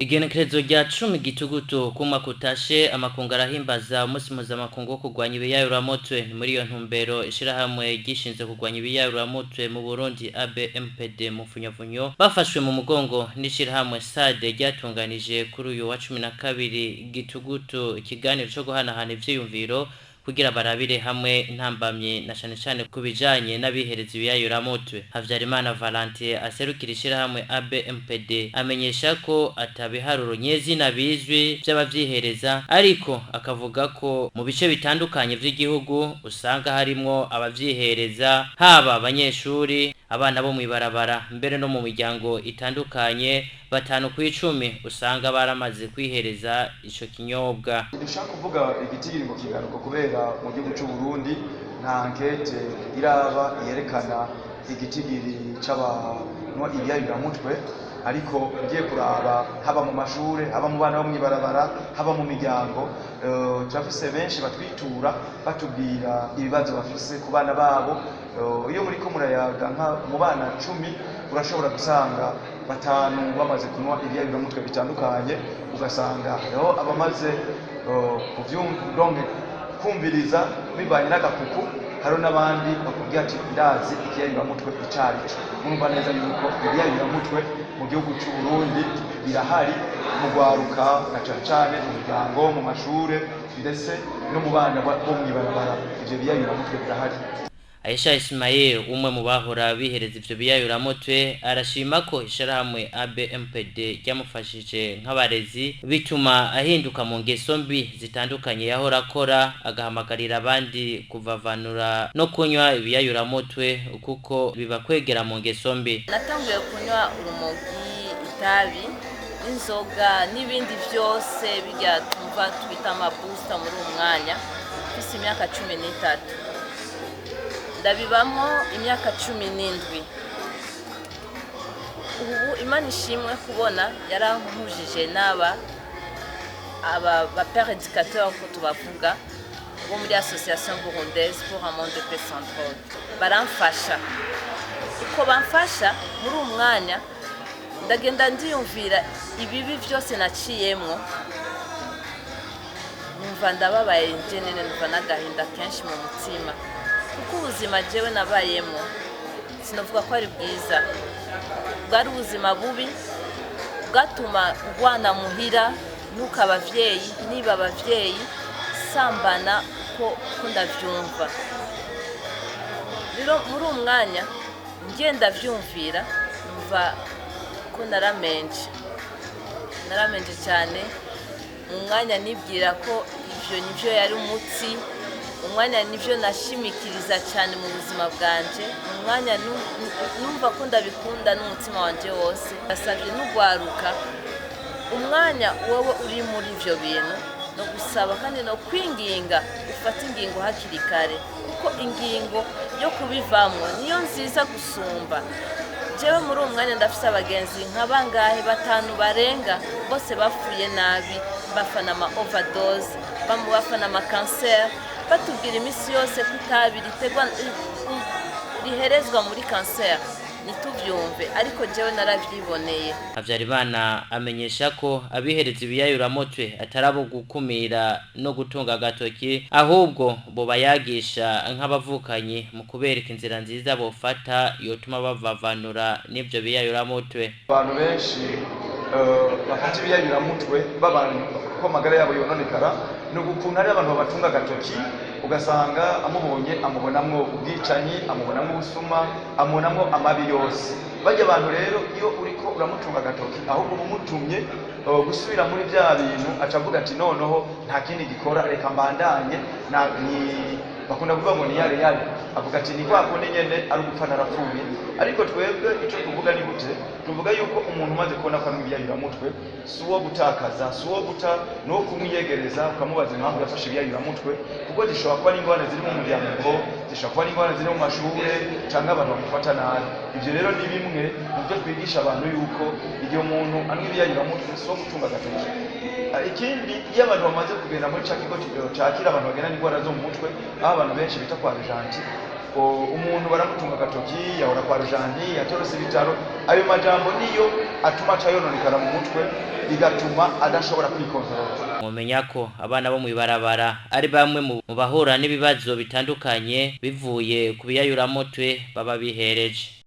Igenekerezo rya 10 Gitugutu ku mwaka utashe, amakungu arahimbaza umunsi mpuzamakungu wo kurwanya ibiyayuramutwe. Ni muri iyo ntumbero ishirahamwe ryishinze kurwanya ibiyayuramutwe mu Burundi, ABMPD mu mfunyapfunyo, bafashwe mu mugongo n'ishirahamwe SADE, ryatunganije kuri uyu wa 12 Gitugutu ikiganiro co guhanahana ivyiyumviro kugira barabire hamwe intambamye na cane cane ku bijanye n'abihereza ibiyayuramutwe. Havyarimana Valentin aserukira ishirahamwe ABMPD amenyesha ko atabiharuro nyezina bizwi vy'abavyihereza, ariko akavuga ko mu bice bitandukanye vy'igihugu usanga harimwo abavyihereza, haba abanyeshuri, abana bo mw'ibarabara, mbere no mu miryango itandukanye. 5 ku 10 usanga baramaze kwihereza ico kinyobwa. Dushaka kuvuga igitigiri ngo kinganuka kubera mu gihugu cy'u Burundi nta enquête iraba yerekana igitigiri c'abanywa ibiyayuramutwe, ariko ugiye kuraba haba mu mashure, haba mu bana bo mw'ibarabara, haba mu miryango, turafise benshi batwitura batubwira ibibazo bafise ku bana babo. Iyo muriko murayaga, nka mu bana 10 urashobora gusanga batanu bamaze kunywa ibiyayuramutwe bitandukanye, ugasanga hariho abamaze kuvyumva, kumviriza bivanye n'agakuku, hariho n'abandi bakubwira ati ndazi ikiyayuramutwe icarico. Murumva neza yuko ibiyayuramutwe mu gihugu c'u Burundi birahari mu rwaruka, na cane cane mu miryango, mu mashure, ndetse no mu bana bo mw'ibarabara. Ivyo biyayuramutwe birahari. Aisha Ismail, umwe mu bahora bihereza ivyo biyayuramutwe, arashima ko ishirahamwe ABMPD ryamufashije nk'abarezi, bituma ahinduka mu ngeso mbi zitandukanye yahora akora, agahamagarira abandi kuvavanura no kunywa ibiyayuramutwe kuko bibakwegera mu ngeso mbi. Natanguye kunywa urumogi, itabi n'inzoga n'ibindi byose bijya tumva twita amabusta muri uwo mwanya, mfise imyaka 13, ndabibamo imyaka 17. Ubu Imana ishimwe kubona yarampujije n'aba aba ba père éducateur ko tubavuga bo muri Association burundaise pour un monde de paix sans drogue. Baramfasha uko bamfasha muri uwo mwanya, ndagenda ndiyumvira ibibi byose naciyemwo, numva ndababaye njenene, numva n'agahinda kenshi mu mutima, kuko ubuzima jewe nabayemo sinavuga ko ari bwiza, bwari ubuzima bubi bwatuma ngwana muhira, nuka abavyeyi, niba abavyeyi, sambana uko uko ndavyumva. Rero muri uwo mwanya ngenda vyumvira, numva ko naramenje, naramenje cyane. Mu mwanya nibwira ko ivyo nivyo yari umuti, mu mwanya nivyo nashimikiriza cyane mu buzima bwanje, mu mwanya numva ko ndabikunda n'umutima wanje wose. Nasabye n'ugwaruka, umwanya wowe uri muri ivyo bintu, no gusaba kandi no kwinginga ufate ingingo hakiri kare, kuko ingingo yo kubivamwo niyo nziza gusumba. Jewe muri uwo mwanya ndafise abagenzi nka bangahe, batanu barenga, bose bapfuye nabi, bafana ama overdose, bamwe bafana ama cancer. Batubwira iminsi yose ko itabi ritegwa, riherezwa muri cancer, ntituvyumve, ariko jewe naravyiboneye. Habyarimana amenyesha ko abihereza ibiyayuramutwe atari abo gukumira no gutunga agatoki, ahubwo bobayagisha nk'abavukanyi mu kubereka inzira nziza bofata yotuma bavavanura n'ivyo biyayuramutwe. Abantu benshi bafata ibiyayuramutwe b'abantu ko amagara yabo yononekara ni ukuntu hari abantu babatunga agatoki, ugasanga amubonye amubonamwo ubwicanyi, amubonamwo ubusuma, amubonamwo amabi yose. Bajya abantu rero, iyo uriko uramutunga agatoki, ahubwo uba umutumye gusubira muri bya bintu, aca avuga ati noneho nta kindi gikora, reka mbandanye. Ni bakunda kuvuga ngo ni yale yale, avuga ati ni kwa kundi nyene ari ugupfa narapfuye. Ariko twebwe icyo tuvuga ni gute? Tuvuga yuko umuntu umaze kubona ko anywa ibiyayuramutwe si uwo gutakaza, si uwo guta, ni uwo kumwiyegereza ukamubaza impamvu yafashe ibiyayuramutwe, kuko zishobora kuba n'ingorane ziri mu muryango, zishobora kuba n'ingorane ziri mu mashure, cyangwa abantu bamufata nabi. Ibyo rero ni bimwe mu byo twigisha abantu, yuko igihe umuntu anywa ibiyayuramutwe si uwo gutunga agatoki. Ikindi, iyo abantu bamaze kugenda muri ca kigo cakira abantu bagenda n'indwara zo mu mutwe, aho abantu benshi bita kwa Rujanti, umuntu baramutunga agatoki, yahora kwa Rujanti, yatorose ibitaro, ayo majambo niyo. atuma aca yononekara mu mutwe, bigatuma adashobora kwikontorora. Mumenya ko abana bo mw'ibarabara ari bamwe mu bahura n'ibibazo bitandukanye bivuye ku biyayuramutwe baba bihereje.